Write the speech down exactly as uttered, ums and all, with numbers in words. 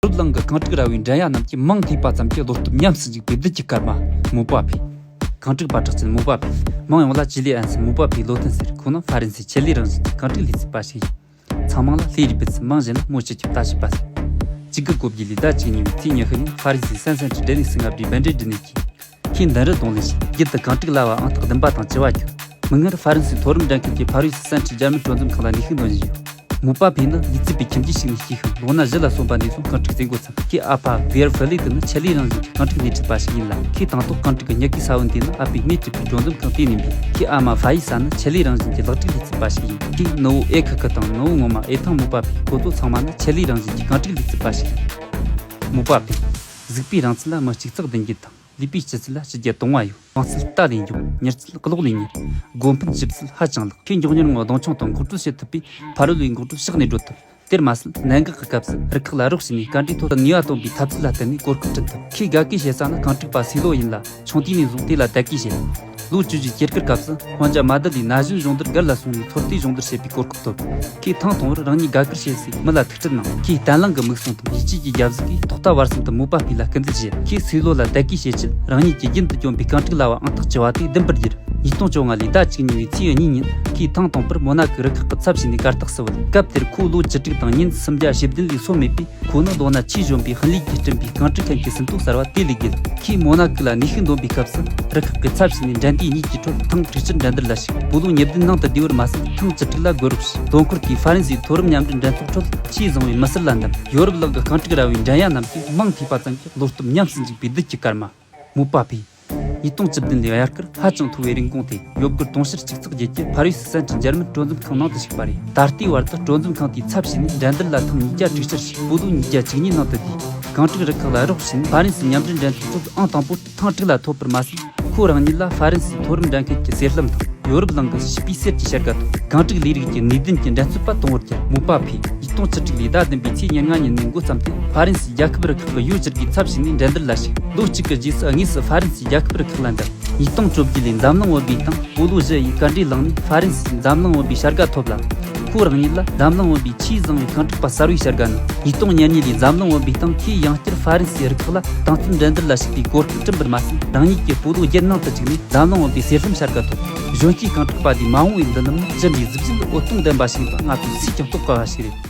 ཡོ་རོབ་གླིང་གི་གང་དྲུག་ར་བའི་འགྲན་ཡ་རྣམས་ཀྱིས་མིང་ཐོས་པ་ཙམ་གྱིས་བློ་སྟོབས་ཉམས་སུ་འཇུག་པའི་བདུད་ཀྱི་སྐར་མ། མུ་པ་ཕི། གང་དྲུག་པ་གྲགས་ཅན་མུ་པ་ཕི། མིང་ཡོངས་ལ་ཇི་ལི་ཨན་སི་མུ་པ་ཕི་ལོ་ཐན་ཟེར། ཁོ་ནི་ཧྥ་རན་སིའི་ཆེད་ལས་རང་བཞིན་གྱི་གང་དྲུག་ལས་བྱེད་པ་ཞིག་ཡིན། ཚང་མ་ལ་ལྷས་རིས་བུད་ཚུལ། མིང་གཞན་ལ་མོ་སྤྱི་ཁྱབ་ལྟ་བྱེད་པ་ཟེར། གཅིག་དགུ་གོ་བརྒྱད་ལོའི་ཟླ་བཅུ་གཉིས་པའི་ཚེས་ཉི་ཤུ་ཉིན་ཧྥ་རན་སིའི་སན་སན་ཊི་འབྲེལ་ནས་སི་ང་བྲིས་བན་འབྲེལ་བསྒྲིགས་ནས་ཀྱིས། ཁོས་འདི་འདྲ་གདོང་ལེན་བྱས། རྒྱུན་དུ་གང་དྲུག་ལ་བ་ཨང་རྟགས་བདུན་པ་དང་བཅུ་བ་བརྒྱུད། མིག་སྔར་ཧྥ་རན་སིའི་མཐོ་རིམ་འགྲན་ཁུལ་གྱི་ཕ་རི་སི་སན་ཊི་འཇར་མན་གྲོས་འཛིན་ཁང་ལ་ནུས་ཤུགས་འདོན་བཞིན་ཡོད། མུ་པ་ཕེ་ནི་ལུས་རྩལ་པའི་ཁྱིམ་རྒྱུད་ཞིག་ནས་སྐྱེས་ཤིང་། ལོ་ན་བཞི་ལ་སོན་པ་ནས་བཟུང་གང་དྲུག་རྩེད་འགོ་ཚུགས། ཁོའི་ཨ་ཕ་ཝེར་ཧྥི་ལི་ཏི་ནི་ཆེད་ལས་རང་བཞིན་གྱི་གང་དྲུག་སྣེ་ཁྲིད་པ་ཞིག་ཡིན་ལ། ཁོས་དང་ཐོག་གང་དྲུག་གི་མྱུ་གུའི་ས་བོན་དེ་ནི་ཨ་ཕའི་སྣེ་ཁྲིད་པའི་གྲོས་འཛིན་ཁང་དེ་ནས་འབུས། ཁོའི་ཨ་མ་ཧྥ་ཡི་ས་ནི་ཆེད་ལས་རང་བཞིན་གྱི་ལག་བྲིས་ལས་བྱེད་པ་ཞིག་ཡིན། ཁོའི་ནུ་བོ་ཨེ་ཁི་ཁི་དང་ནུ་བོ་ངོ་མ་ཨེ་ཐང་མུ་པ་ཕེ་ཁོ་ཚོ་ཚང་མ་ནི་ཆེད་ལས་རང་བཞིན་གྱི་གང་དྲུག་ལས་བྱེད་པ་ཞིག་ཡིན། མུ་པ་ཕེ། གཟུགས་པོའི་རིང་ཚད་ལ་མི་གཅིག་རྩ་བདུན་བརྒྱད་དང་། ལུས་པོའི་ལྕི་ཚད་ལ་ཕྱི་རྒྱལ་དང་བ་ཡོད། དབང་ཚད་རྟ་ལས་མགྱོགས། མྱུར་ཚད་གློག་ལས་མྱུར། སྒོ་འཕེན་ཞིབ་ཚད་ཧ་ཅང་ལེགས། ཁོས་མགྱོགས་མྱུར་ངང་གདོང་མཆོང་དང་འགོག་སྒྲོལ་བྱེད་ཐུབ་པས་ཕ་རོལ་པོའི་འགོག་སྒྲོལ་ཕྱག་ནས་སྒྲོལ་ཐུབ། དེར་མ་ཟད། གནད་འགག་གི་སྐབས་སུ་རུ་ཁག་ལ་རོགས་བྱས་ནས་ག་འདྲའི་ཐོག་ཏུ་ནུས་པ་ཐོན་པའི་འཐབ་རྩོད་ལ་བརྟེན་ནས་གོ་སྐབས་བསྐྲུན་ཐུབ། ཁོས་དགའ་གུས་བྱེད་ས་ནི་གང་དྲུག་པ་སི་ལོ་ཡིན་ལ། ཆུང་དུས་ནས་བཟུང་དེ་ལ་དད་གུས་བྱེད། ལོ་བཅུ་བཞི་སྐྱེས་སྐར་སྐབས་སུ་དབང་ཇ་མ་དི་ལིའི་ན་གཞོན་སྦྱོང་བརྡར་སྒར་ལ་སོང་ནས་ཚོད་ལྟའི་སྦྱོང་བརྡར་བྱེད་པའི་གོ་སྐབས་ཐོབ། ཁོས་ཐེངས་དང་པོར་རང་ཉིད་དགའ་གུས་བྱེད་སའི་མི་ལ་ཐུག་འཕྲད་གནང་། ཁོས་བརྟན་བརླིང་གི་མིག་ཟུང་དང་ཡིད་ཆེས་ཀྱི་རྒྱབ་གཟུགས་ཀྱིས་ཐོག་མཐའ་བར་གསུམ་དུ་མུ་པ་ཕི་ལ་སྐུལ་འདེད་བྱས། ཁོས་སི་ལོ་ལ་དད་གུས་བྱེད་ཆེད་རང་ཉིད་ཀྱི་རྒྱུན་དུ་གྱོན་པའི་གང་དྲུག་ལ་བ་ཨང་རྟགས་བཅུ་བ་དེ་བདུན་པར་བསྒྱུར། ཉིས་སྟོང་བཅོ་ལྔ་ལོའི་ཟླ་བཅུ་གཉིས་པའི་ཚེས་གཉིས་ཉིན་ཁོས་ཐེངས་དང་པོར་མོ་ན་ཀོའི་རུ་ཁག་གི་ཚབ་བྱས་ནས་གར་སྟེགས་སུ་བུད། སྐབས་དེར་ཁོ་ལོ་བཅུ་དྲུག་དང་ཉིན་སུམ་བརྒྱ་ཞེ་བདུན་ལས་སོན་མེད་པས། ཁོ་ནི་ལོ་ན་ཆེས་གཞོན་པའི་ཧིན་ལི་གིས་བསྐྲུན་པའི་གང་དྲུག་མཁན་གྱི་ཟིན་ཐོ་གསར་བ་དེ་ལས་བརྒལ། ཁོས་མོ་ན་ཀོ་ལ་ནུས་ཤུགས་འདོན་པའི་སྐབས་སུ་རུ་ཁག་གི་ཚབ་བྱས་ནས་འགྲན་བསྡུར་གཉིས་ཀྱི་ཁྲོད་ཐེངས་དྲུག་ཅུ་འགྲན་བསྡུར་ལ་ཞུགས། སྤོ་ལོ་གཉིས་ལྡན་ནང་དུ་བསྡུས་པར་མ་ཟད། ཐེངས་བཅུ་དྲུག་ལ་རྒོལ་རོགས་བྱས། དོ་འཁོར་གྱིས་ཧྥ་རན་སིའི་མཐོ་རིམ་མཉམ་འབྲེལ་འགྲན་ཚོགས་ཁྲོད་ཆེས་བཟང་བའི་མི་སེར་ལ་འདེམས། ཡོ་རོབ་གླིང་གི་གང་དྲུག་ར་བའི་འགྲན་ཡ་རྣམས་ཀྱིས་མིང་ཐོས་པ་ཙམ་གྱིས་བློ་སྟོབས་ཉམས་སུ་འཇུག་པའི་བདུད་ཀྱི་སྐར་མ། མུ་པ་ཕི། ཉིས་སྟོང་བཅུ་བདུན་ལོའི་དབྱར་ཁར་ཧ་ཅང་མཐོ་བའི་རིན་གོང་དེ་ཡོ་སྒོར་དུང་ཕྱུར་གཅིག་ཚེག་བརྒྱད་ཀྱི་ཕ་རི་སི་སན་ཊི་འཇར་མན་གྲོས་འཛིན་ཁང་ནང་དུ་ཞུགས་པ་རེད། ད་ལྟའི་བར་དུ་གྲོས་འཛིན་ཁང་དེའི་ཚབ་བྱས་ནས་འགྲན་བསྡུར་ལ་ཐེངས་ཉིས་བརྒྱ་དྲུག་ཅུ་ཞུགས། སྤོ་ལོ་ཉིས་བརྒྱ་བཅུ་གཉིས་ནང་དུ་བསྡུས། གང་དྲུག་རུ་ཁག་ལ་རོགས་བྱས་ནས་ཧྥ་རན་སིའི་མཉམ་འབྲེལ་འགྲན་ཚོགས་ཁྲོད་ཨང་དང་པོ་ཐེངས་དྲུག་ལ་ཐོབ་པར་མ་ཟད། ཁོ་རང་ཉིད་ལ་ཧྥ་རན་སིའི་མཐོ་རིམ་འགྲན་ཁུལ་གྱི་གསེར་ལྷམ་དང་ཡོ་རོབ་གླིང་གི་བྱིས་པའི་གསེར་གྱི་བྱ་དགའ་ཐོབ། གང་དྲུག་ལས་རིགས་ཀྱི་ནུས་ལྡན་གྱི་འགྲན་རྩོད་པ་དང་པོར་གྱུར། མུ་པ་ཕི། ཉིས་སྟོང་བཅུ་དྲུག་ལོའི་ཟླ་བདུན་པའི་ཚེས་ཉེར་ལྔ་ཉིན་ནས་འགོ་བརྩམས་ཏེ་ཧྥ་རན་སིའི་རྒྱལ་ཁབ་རུ་ཁག་གི་ཡུལ་བཅུ་དགུའི་ཚབ་བྱས་ནས་འགྲན་བསྡུར་ལ་ཞུགས། ལོ་གཅིག་གི་རྗེས་སུ་དངོས་སུ་ཧྥ་རན་སིའི་རྒྱལ་ཁབ་རུ་ཁག་ལ་འདེམས། ཉིས་སྟོང་བཅོ་བརྒྱད་ལོའི་འཛམ་གླིང་བུམ་པའི་སྟེང་སྤོ་ལོ་བཞི་ཡི་ག་འདྲའི་ལངས་ནས་ཧྥ་རན་སིའི་འཛམ་གླིང་བུམ་པའི་བྱ་དགའ་ཐོབ་ལ། ཁོ་རང་ཉིད་ལ་འཛམ་གླིང་བུམ་པའི་ཆེས་བཟང་བའི་གང་དྲུག་པ་གསར་བའི་བྱ་དགའ་གནང་། ཉིས་སྟོང་ཉེར་གཉིས་ལོའི་འཛམ་གླིང་བུམ་པའི་སྟེང་ཁོས་ཡང་བསྐྱར་ཧྥ་རན་སིའི་རུ་ཁག་ལ་རྟིང་རྩོད་འགྲན་བསྡུར་ལ་ཞུགས་པའི་གོ་སྐབས་བསྐྲུན་པར་མ་ཟད། རང་ཉིད་ཀྱིས་སྤོ་ལོ་བརྒྱད་ནང་དུ་བཅུག་ནས་འཛམ་གླིང་བུམ་པའི་གསེར་ལྷམ་ཤར་དགའ་ཐོབ། གཞོན་སྐྱེས་གང་དྲུག་པ་དེའི་མ་འོངས་པའི་མདུན་ལམ་ནི་ཇི་འདྲའི་གཟི་བརྗིད་འོད་སྟོང་ལྡན་པ་ཞིག་ཡིན་པ་ང་ཚོས་སུས་ཀྱང་རྟོགས་དཀའ་བ་ཞིག་རེད།